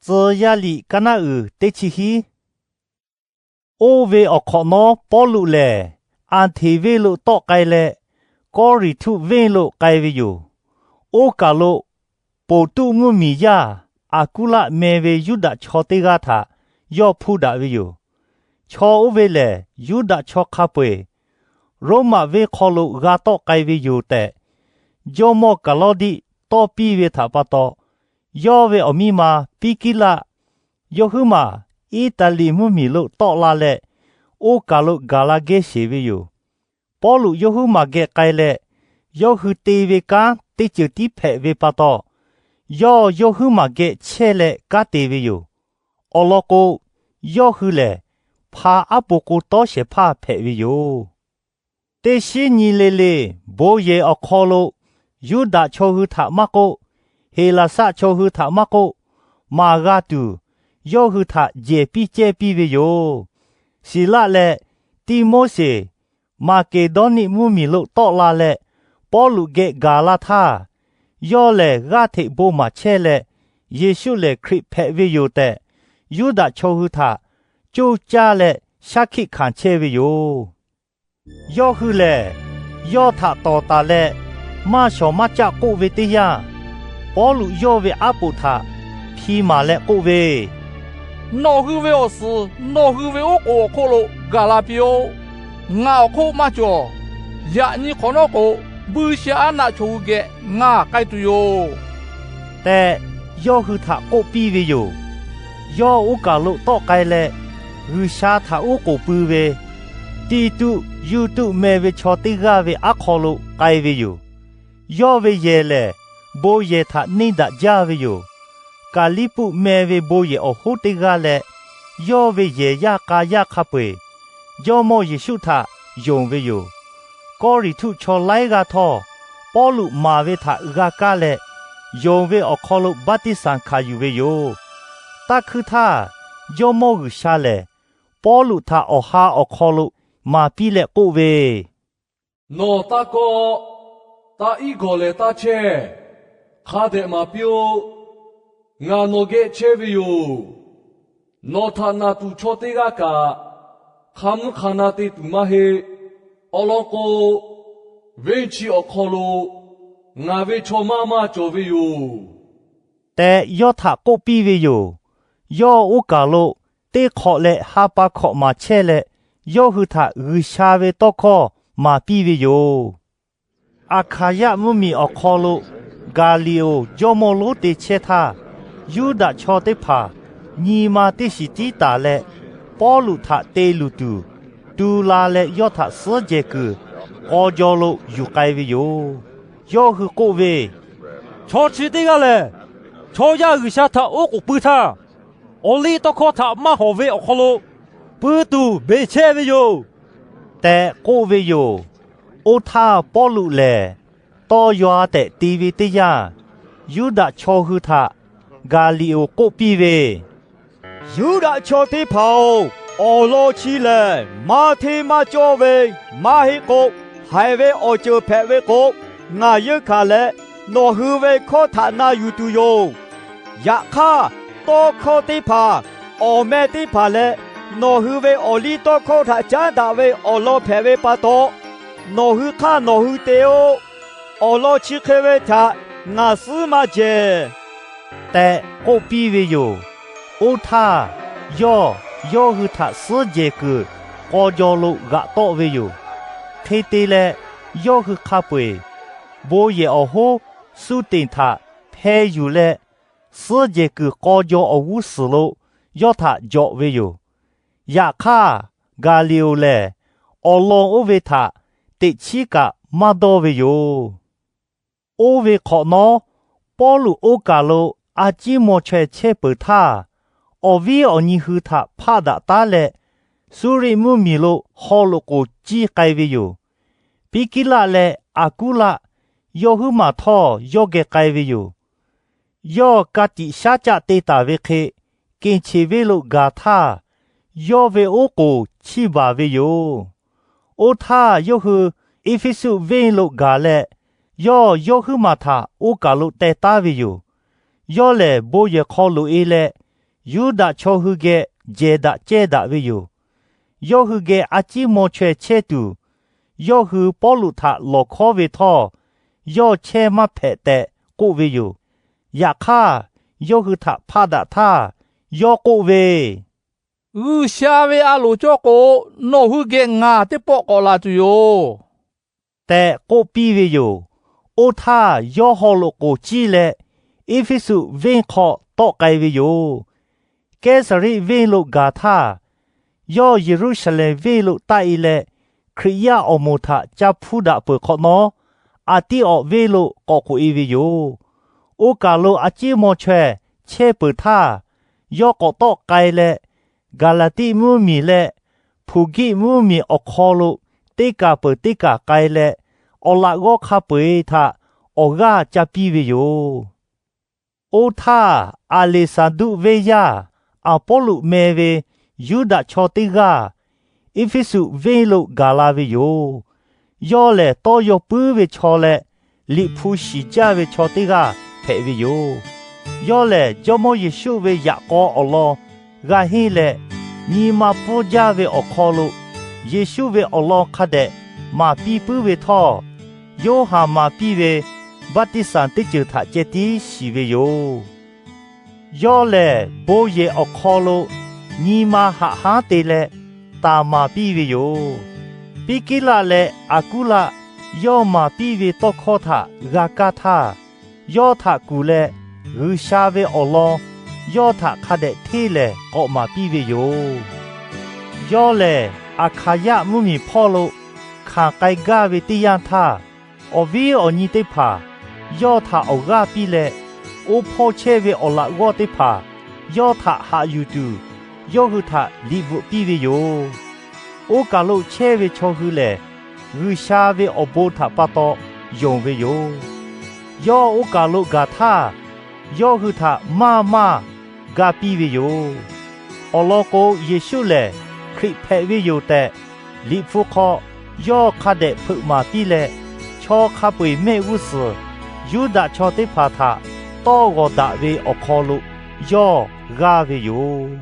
Tcuh yaˇ liꞈ kaˇ naˉ uiˍ teˇ chi hiˉ. Oˇ ve awˬ hk'awꞈ nawˉ Pawˇluꞈ lehˬ, Aˍhteˍ venˇ lo tawˆ k'ai leh, Kawˇrenˍhtuˆ venˇ lo k'ai ve yoˬ. Oˇ kaˬ lo Ponˍtuˆ mvuhˇmiˬ yaˇ Aˍkuˉlaˆ meh ve Yuˇdaꞈ chaw teˇ g'aˇ htaꞈ yawˇ hpuˇ daꞈ ve yoˬ. Chaw oˇ ve lehˬ, Yuˇdaꞈ chaw hk'a peu-eˬ Roˉmaꞈ venˇ hk'aw lo g'a tawˆ k'ai ve yoˬ tehꞈ, jawˇmawˇ Kaˍlawˇdiˆ tawˇ piˇ ve htaꞈ pa taw, yawˇ ve awˬ miˇ ma Piˇkiˇlaˆ yawˇ huiˉ maˬ Iˉtaˍliˍ mvuhˇmiˬ lo tawˆ la leh, oˇ kaˬ lo gaˬ la geh sheˍ ve yoˬ. Pawˇluꞈ yawˇ huiˉ maˬ geh k'ai leh, yawˇ hui te ve kanˉ teˇ ceuˬ tiˉ hpehꞈ ve pa taw, yawˇ yawˇ huiˉ maˬ geh chehˇ leh kanˉ te ve yoˬ. Awˬ lawn k'o, yawˇ hui lehˬ hpa aˉ po k'o tawˉ shehˍ hpaˇ hpehꞈ ve yoˬ. Teˇ shinˉ nyi le le bon yehˬ awˬ hk'aw lo Yuˇdaꞈ chaw hui htaꞈ maˇ k'oˆ, Heˍlaˍsaˆ chaw hui htaꞈ maˇ k'oˆ, maˍ g'a tuˬ yawˇ hui htaꞈ jehˬ piˇ cehˇ piˇ ve yoˬ. Siˍlaˆ leh Tiˆmoˉseˍ Maˍkeˍdawˇniˆ mvuhˇmiˬ lo tawˆ la leh, Pawˇluꞈ geh gaˬ la htaˇ, yawˇ lehˬ g'aˇ hteꞈ bon maˍ chehˇ leh, Yeˍsuˆ lehˬ Hkriꞈ hpehꞈ ve yoˬ tehꞈ, Yuˇdaꞈ chaw hui htaꞈ coˇ caˇ leh shaˉ hkiˆ hkanˍ chehˇ ve yoˬ. Yawˇ hui lehˬ, yawˇ htaꞈ tawˍ taˍ leh maˇ shawˍ maˇ caˆ k'oˆ ve teˇ yanˇ, Pawˇluꞈ yawˇ ve aˉ poꞈ htaꞈ hpi maˍ leh k'oˆ ve, Nawˬ hui ve awˬ suhˍ nawˬ hui ve oˉ k'oˍ awˬ hk'oˆ lo gaˬ la piˇ-oˆ. Ngaˬ awˬ hk'oˆ maˇ cawˬ. Yaꞈ nyi hk'awꞈ nawˉ k'o, buiˇshaˆaˉ aˉ naˆ chaw hui geh ngaˬ k'ai tuˬ yoˬ tehꞈ, yawˇ hui htaꞈ k'oˆ piˇ ve yoˬ. Yawˇ oˇ kaˬ lo tawˆ k'ai leh, G'uiˬsha htaꞈ oˉ k'oˍ pui ve, Tiˇtuˆ, Yuˇtuˆ meh ve chaw teˇ g'aˇ ve aˉ hk'aw lo k'ai ve yoˬ. Yawˇ ve yehˬ lehˬ, bon yehˬ htaꞈ neˇ daꞈ jaˇ ve yoˬ. Kaˍliˇpuˆ meh ve bon yehˬ awˬ hoˉ teˇ g'aˇ leh, yawˇ ve yehˬ yaˇ k'a yaˇ hk'a peu-eˬ Jawˇmawˇ Yeˍsuˆ htaꞈ yonˍ ve yoˬ. Kawˇrenˍhtuˆ chaw laiˉ g'aˇ htawˇ, Pawˇluꞈ maˍ ve htaꞈ g'a kaˇ leh, yonˍ ve awˬ hk'aw lo baˆtiˆsaˬ hkanˍ yuˬ ve yoˬ. Taˇ hkuiˇ htaˇ, Jawˇmawˇ G'uiˬsha lehˬ, Pawˇluꞈ htaꞈ awˬ ha awˬ hk'aw lo maˍ piˇ leh k'oˆ ve, Nawˬ taˇ kawˆ. Taˇ iˉ gawˬ lehˬ taˇ chehˇ. Hk'a dehꞈ maˍ piˇ-oˆ. Ngaˬ nawˬ geh chehˇ ve yoˬ. Nawˬ htaꞈ naˬ tuˬ chaw teˇ g'aˇ kaꞈ hk'a mvuhˇ hk'a na te tuˬ maˇ heˆ. Awˬ lawn k'o, venˇ chi awˬ hk'aw lo ngaˬ ve chaw maˇ maˇ cawˬ ve yoˬ tehꞈ, yawˇ htaꞈ k'oˆ piˇ ve yoˬ. Yawˇ oˇ kaˬ lo teˇ hk'awꞈ leh ha pa hkawꞈ maˍ chehˇ leh, yawˇ hui htaꞈ G'uiˬsha ve tawˇ hkawˇ maˍ piˇ ve yoˬ. Aˍhkaˍyaˆ mvuhˇmiˬ awˬ hk'aw lo Gaˍliˍoˍ jawˇmawˇ lonˉ te chehˇ htaˇ, Yuˇdaꞈ chaw teˇ hpaˍ nyi ma teˇ shiˍ tiˉ taˍ leh, Pawˇluꞈ htaꞈ te luˬ tuˬ tu la leh, yawˇ htaꞈ suhˉ jehˬ kuiˬ k'aw jaw lo yuˬ k'ai ve yoˬ. Yawˇ hui k'oˆ ve, Chaw chi teˇ g'aˇ lehˬ, chaw yaˇ G'uiˬsha htaꞈ oˉ k'oˍ pui htaˇ, awˬliˇ tawˇ hkawˇ htaꞈ maˇ hawˍ ve awˬ hk'aw lo puiˉ tuˬ beˬ chehˇ ve yoˬ tehꞈ k'oˆ ve yoˬ. Oˇ htaˇ Pawˇluꞈ lehˬ, tawˇ yaw-a tehꞈ te ve teˇ yanˇ, Yuˇdaꞈ chaw hui htaꞈ Gaˍliˍoˍ k'oˆ piˇ ve, Yuˇdaꞈ chaw teˇ hpaˍ-oˬ, awˬ lawn chi lehˬ maˇ hteˇ maˇ cawˇ ve maˇ heˆ k'o, haiˬ ve awˬ ceuˬ hpehꞈ ve k'o, ngaˬ yeunˇ hkanˍ leh nawˬ hui ve hkawˇ htaꞈ na yuˬ tuˬ yoˬ. Yaꞈ hk'aˇ, tawˇ hkawˇ teˇ hpaˍ, awˬ meh teˇ hpaˍ leh nawˬ hui ve awˬliˇtawˇhkawˇ htaꞈ caˉ daꞈ ve awˬ lawn hpehꞈ ve pa taw, nawˬ hui hk'aˇ nawˬ hui te-o. Awˬ lawn chi hk'e ve htaꞈ ngaˬ suhˉ maˇ jehˬ tehꞈ k'oˆ piˇ ve yoˬ. Oˇ htaˇ, yawˇ yawˇ hui htaꞈ suhˉ jehˬ kuiˬ k'aw jaw lo g'aꞈ tawˆ ve yoˬ. Hk'e te leh, yawˇ hui hk'a peu-eˬ bon yehˬ awˬ hoˉ Suˇteˍ htaꞈ hpeh yuˬ leh, suhˉ jehˬ kuiˬ k'aw jaw awˬ g'uˇ suhˍ lo yawˇ htaꞈ jawꞈ ve yoˬ. Yaꞈ hk'aˇ, Gaˍliˍoˍ lehˬ awˬ lawn oˇ ve htaꞈ teꞈ chiˉ kaꞈ maˇ dawˇ ve yoˬ. Oˇ ve hk'awꞈ nawˉ, Pawˇluꞈ oˇ kaˬ lo a ciˉ maw chaweh chehˇ peuˬ htaˇ, awˬ viˉ awˬ nyi hui htaꞈ hpaˆ daꞈ taˉ leh, Suˇriˆ mvuhˇmiˬ lo haw loꞈ k'oˍ ciˇ k'ai ve yoˬ. Piˇkiˇlaˆ leh Aˍkuˉlaˆ yawˇ huiˉ maˬ htawˇ yawˇ geh k'ai ve yoˬ. Yawˇ ka tiꞈ shaˉ caˆ te taˍ ve hk'e, Keˍcheˍ venˇ lo gaˬ htaˇ, yawˇ ve oˉ k'oˍ chiˇ baˬ ve yoˬ. Oˇ htaˇ, yawˇ hui Eˇfeˇsuꞈ venˇ lo gaˬ leh, yawˇ yawˇ huiˉ maˬ htaꞈ oˇ kaˬ lo teh taˉ ve yoˬ. Yawˇ lehˬ, bon yehˬ hk'aw loꞈ-e leh, Yuˇdaꞈ chaw hui geh jehˬ daꞈ cehˇ daꞈ ve yoˬ. Yawˇ hui geh a ciˉ maw chaweh chehˇ tuˬ, yawˇ hui Pawˇluꞈ htaꞈ lawˬ hkawˉ ve htawˇ, yawˇ chehˇ maˇ hpehꞈ tehꞈ k'oˆ ve yoˬ. Yaꞈ hk'aˇ, yawˇ hui htaꞈ hpaˆ daꞈ htaˇ, yawˇ k'oˆ ve, G'uiˬsha ve a loˍ cawˇ k'o, nawˬ hui geh ngaˬ teˇ pawˆ k'awꞈ laˬ tuˬ yoˬ tehꞈ k'oˆ piˇ ve yoˬ. Oˇ htaˇ, yawˇ haw loꞈ k'oˍ ciˇ leh Eˇfeˇsuꞈ venˇ hk'aw tawˆ k'ai ve yoˬ. Kehˉsaˍriˆ venˇ lo gaˬ htaˇ, yawˇ Yeˍruˆsaˍlehnˍ venˇ lo taˆ-e leh, Hkriꞈ yaˇ awˬ moˍ htaꞈ ca hpuˇ daꞈ peuˬ hk'awꞈ nawˉ, Anˍtiˆawˍ venˇ lo k'awꞈ k'oꞈ-e ve yoˬ. Oˇ kaˬ lo a ciˉ maw chaweh chehˇ peuˬ htaˇ, yawˇ k'awꞈ tawˆ k'ai leh, Gaˍlaˍtiˆ mvuhˇmiˬ leh Hpuˍgiˆ mvuhˇmiˬ awˬ hk'aw lo teˇ kaˬ peuˬ teˇ kaˬ k'ai leh, awˬ laꞈ g'awˇ hk'a peu-eˬ htaꞈ awˬ g'aˇ ca piˇ ve yoˬ. Oˇ htaˇ, Aˍleˍsaˍduˆ venˇ yaˇ Aˍpawˇluꞈ meh ve Yuˇdaꞈ chaw teˇ g'aˇ Eˇfeˇsuꞈ venˇ lo gaˬ la ve yoˬ. Yawˇ lehˬ, tawˇ yaw puiˉ ve chaw leh Liꞈ hpu shiˍ jaˇ ve chaw teˇ g'aˇ hpehꞈ ve yoˬ. Yawˇ lehˬ, Jawˇmawˇ Yeˍsuˆ ve yaꞈ k'aw awˬ lawn g'a henˇ leh, nyi ma pfuhˇ jaˇ ve awˬ hk'aw lo Yeˍsuˆ ve awˬ lawn hk'a dehꞈ maˍ piˇ puiˉ ve htawˇ, Yoˇhanˬ maˍ piˇ ve baˆtiˆsaˬ teˇ ceuˬ htaꞈ ceh tiˉ shiˍ ve yoˬ. Yawˇ lehˬ, bon yehˬ awˬ hk'aw lo nyi ma haꞈ hanˉ te leh taˍ maˍ piˇ ve yoˬ. Piˇkiˉlaˆ leh Aˍkuˉlaˆ yawˇ maˍ piˇ ve tawˇ hkawˇ htaꞈ g'a kaˇ htaˇ, yawˇ htaꞈ kuˬ leh G'uiˬsha ve awˬ lawn yawˇ htaꞈ hk'a dehꞈ hteˇ lehˍ k'awꞈ maˍ piˇ ve yoˬ. Yawˇ lehˬ, Aˍhkaˍyaˆ mvuhˇmiˬ hpawˇ lo hkanˍ k'ai gaˇ ve teˇ yanˇ htaˇ, awˬ viˉ awˬ nyi teˇ hpaˍ yawˇ htaꞈ awˬ g'aˇ piˇ leh, oˇ hpawˇ chehˇ ve awˬ laꞈ g'awˇ teˇ hpaˍ yawˇ htaꞈ haꞈ yuˬ tuˬ, yawˇ hui htaꞈ liꞈ bvuhꞈ piˇ ve yoˬ. Oˇ kaˬ lo chehˇ ve chaw hui lehˬ, G'uiˬsha ve awˬ bon htaꞈ pa taw yonˍ ve yoˬ. Yawˇ oˇ kaˬ lo gaˬ htaˇ, yawˇ hui htaꞈ maˇ maˇ ga piˇ ve yoˬ. Awˬ lawn k'o, Yeˍsuˆ lehˬ Hkriꞈ hpehꞈ ve yoˬ tehꞈ, Liꞈ hpu hk'aw yawˇ hk'a dehꞈ hpeuꞈ maˍ piˇ leh, chaw hk'a peu-eˬ mehˆ g'uˇ suhˍ Yuˇdaꞈ chaw teˇ hpaˍ htaꞈ tawˇ g'awˬ daꞈ ve awˬ hk'aw lo yawˇ g'aˇ ve yoˬ.